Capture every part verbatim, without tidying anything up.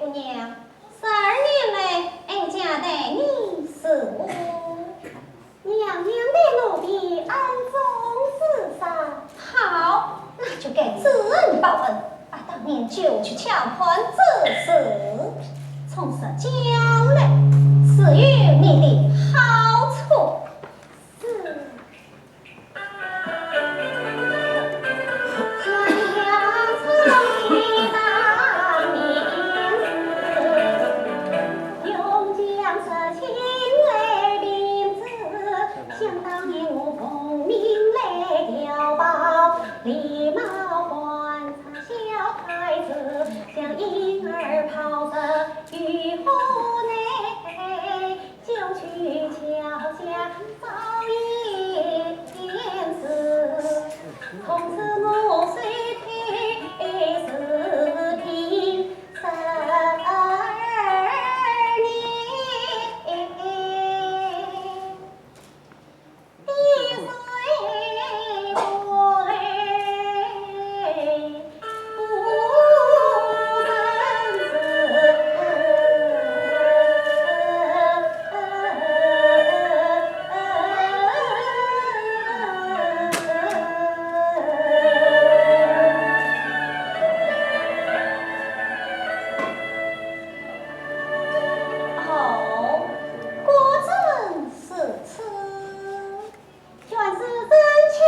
姑娘，十二年来，哀家待你如何？娘娘待奴婢恩重如山。好，那就该知恩报恩，把当年九曲强盘之事从实讲来，自有你的好处。是。 哦，果真如此。 全是人情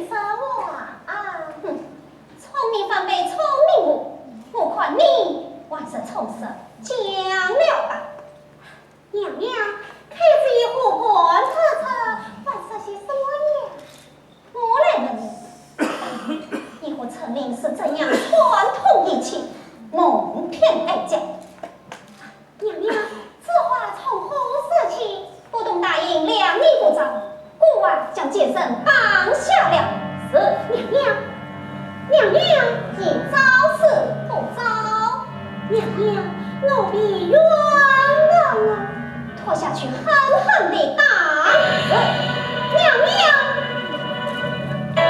说话啊。哼，聪明反被聪明误，我看你还是从实讲了吧。娘娘，开这一壶半车车，还说些什么呀？我来问你，你和陈琳是怎样串通一气，蒙骗哀家？ 娘娘，此话从何说起？不懂大营两年不招，孤儿将贱人绑下了。是。娘娘，娘娘，你招是不招？娘娘，奴婢冤枉啊！拖下去狠狠地打。是。娘娘。啊！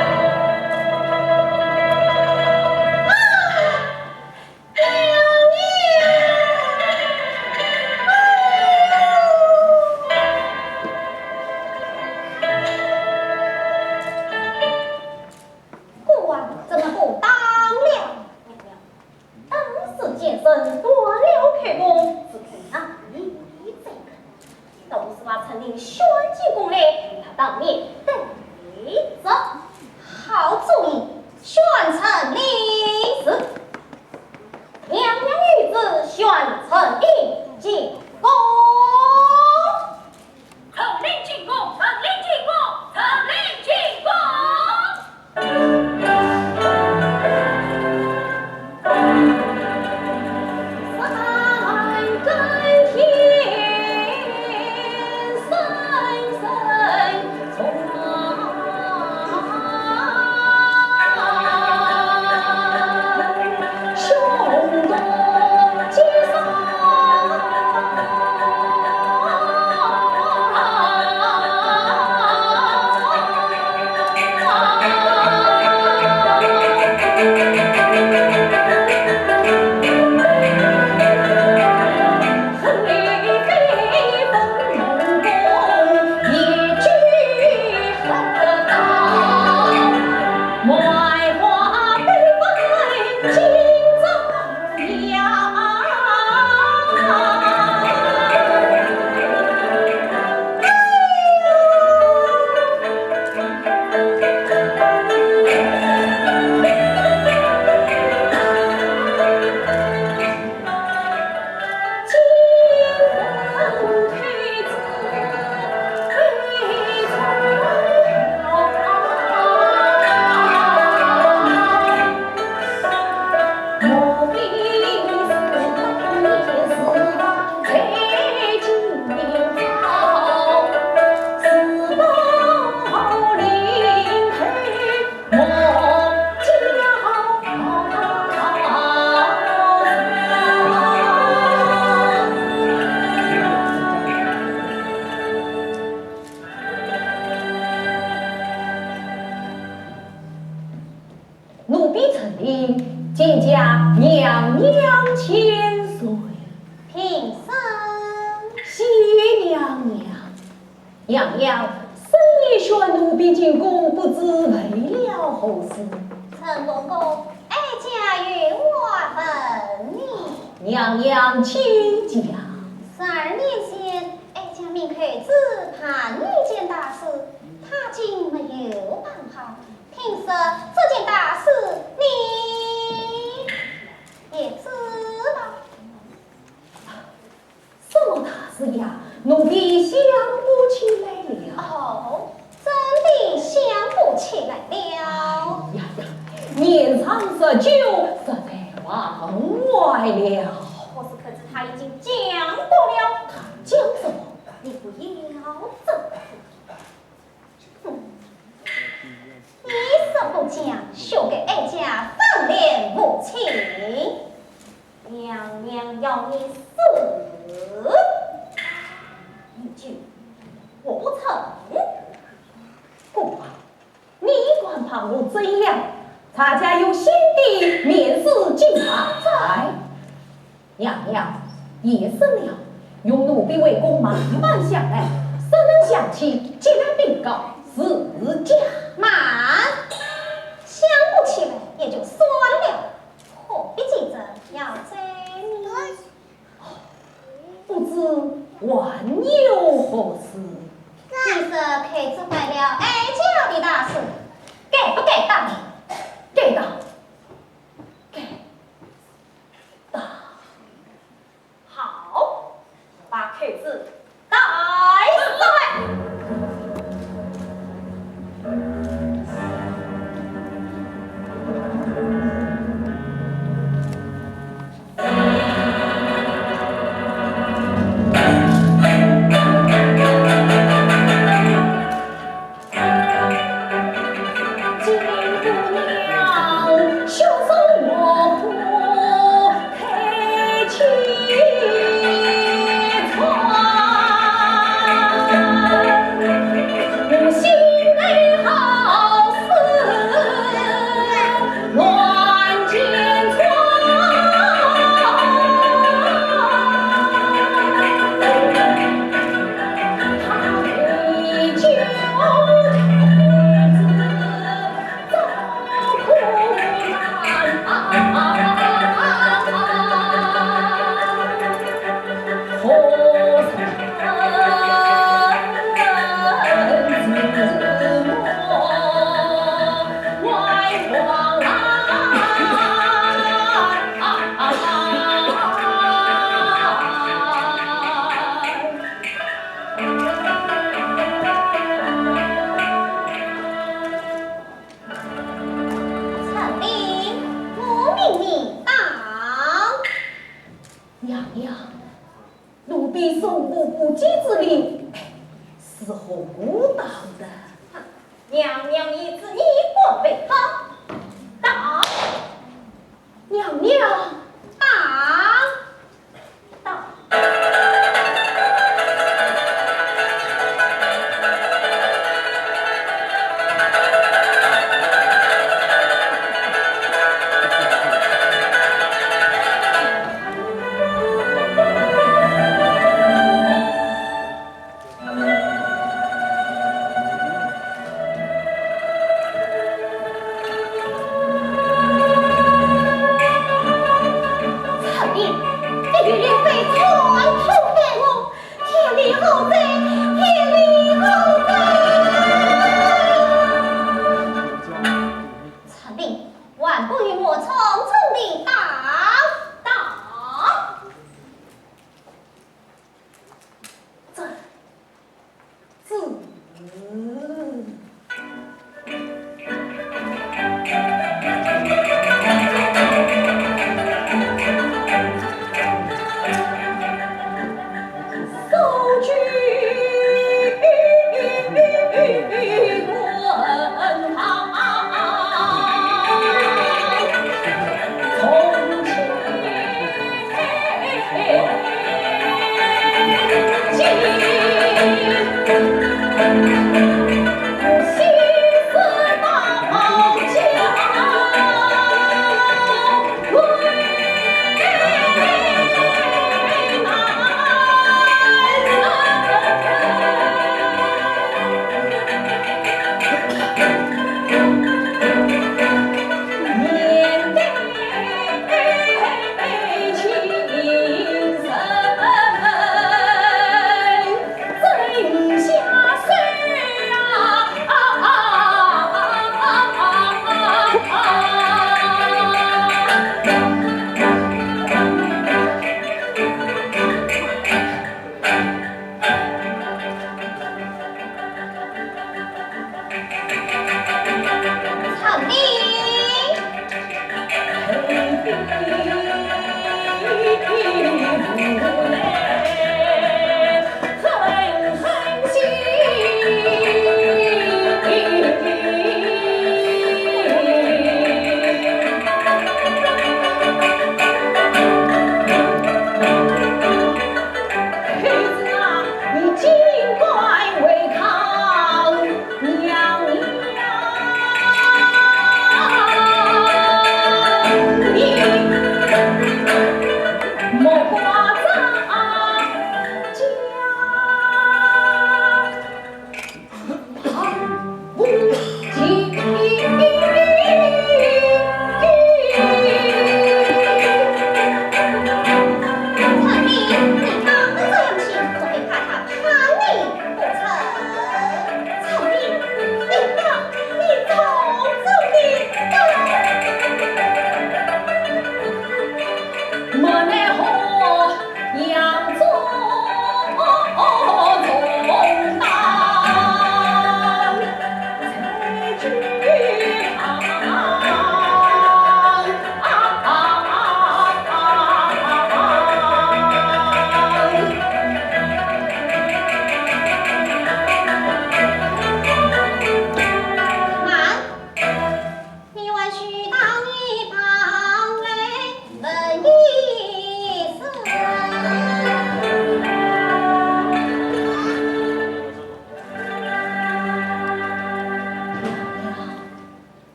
孤儿怎么不打了？当时贱人断了口供，只看那一嘴。 倒不如把陈琳选进宫来，与她当面对质。好主意，选陈琳。是。娘娘谕旨，选陈琳进宫。陈琳进宫，陈琳进宫，陈琳进宫。奴婢陈琳，见驾娘娘千岁。娘娘，深夜宣奴婢进宫，不知为了何事？陈公公，哀家有话问你。娘娘请讲。十二年前，哀家命寇珠办一件大事，她竟没有办好。听说这件大事你也知道。 什么大事呀？奴婢想不起来了。哦，真的想不起来了。哎呀呀，年长日久，实在忘怀了。可是寇珠她已经讲过了。她讲什么？你不要争。 哼，你若不讲，休怪哀家翻脸无情。娘娘要你死，你就活不成。不怕，你敢把我怎样？咱家有先帝面子进来。 娘娘，夜深了，容奴婢回宫慢慢想来，若能想起，即来禀告，自家。慢，想不起来也就算了，何必急着要走呢？不知还有何事？你说寇珠办了哀家的大事，该不该当？该当，该 好，把寇珠带上来。 陈琳，我命你打。娘娘，奴婢受奴婢之礼，哎，是何当的？哼，娘娘意旨，你敢违抗？打！娘娘！打！ 陈琳，你与令妃串通反我，天理何在？天理何在？陈琳，还不与我重重地打？打！ 这，这。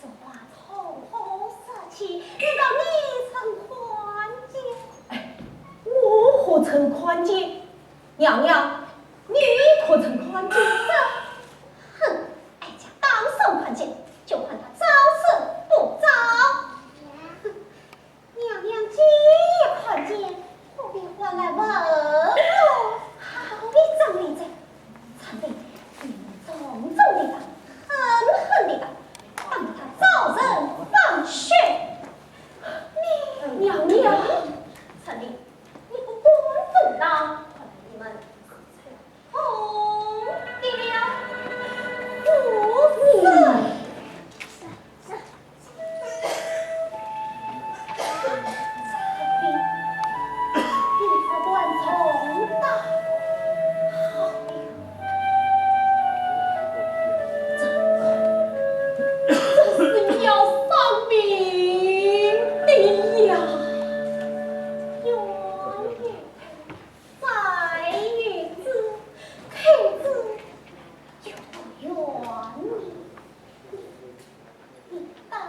此话从何说起？难道你曾看见？哎，我何曾看见？娘娘，你可曾看见？这，哼，哀家当然看见，就看他招是不招。哼， 娘娘既看见，何必还来问我？好一张利嘴！传令，你们重重地打，狠狠地打，打到他招人放血。你，娘娘，传令，你不管不当，看来你们是 红的了。不是。你只管重打。好的。这，这是要丧命的呀。冤枉！ 再一次，开始就不愿意。你，你打吧。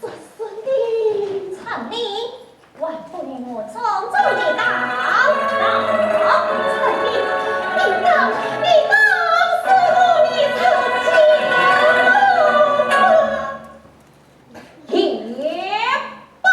这是你传令，还不与我重重地打？打，传令，你打，你打死我，你自己打。 也罢。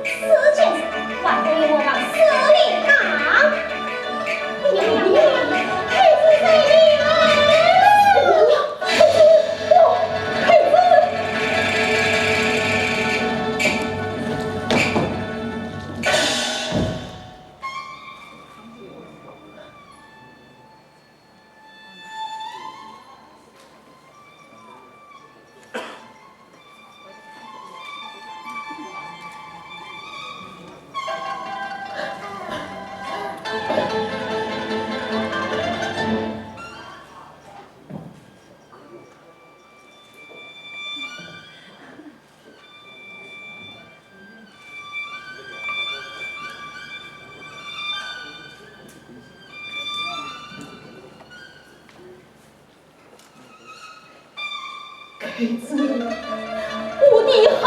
四件事，还不与我往死里打！哎呀呀呀，太子在里啊！哎呀，太子，哟，太子！ 太子，我的好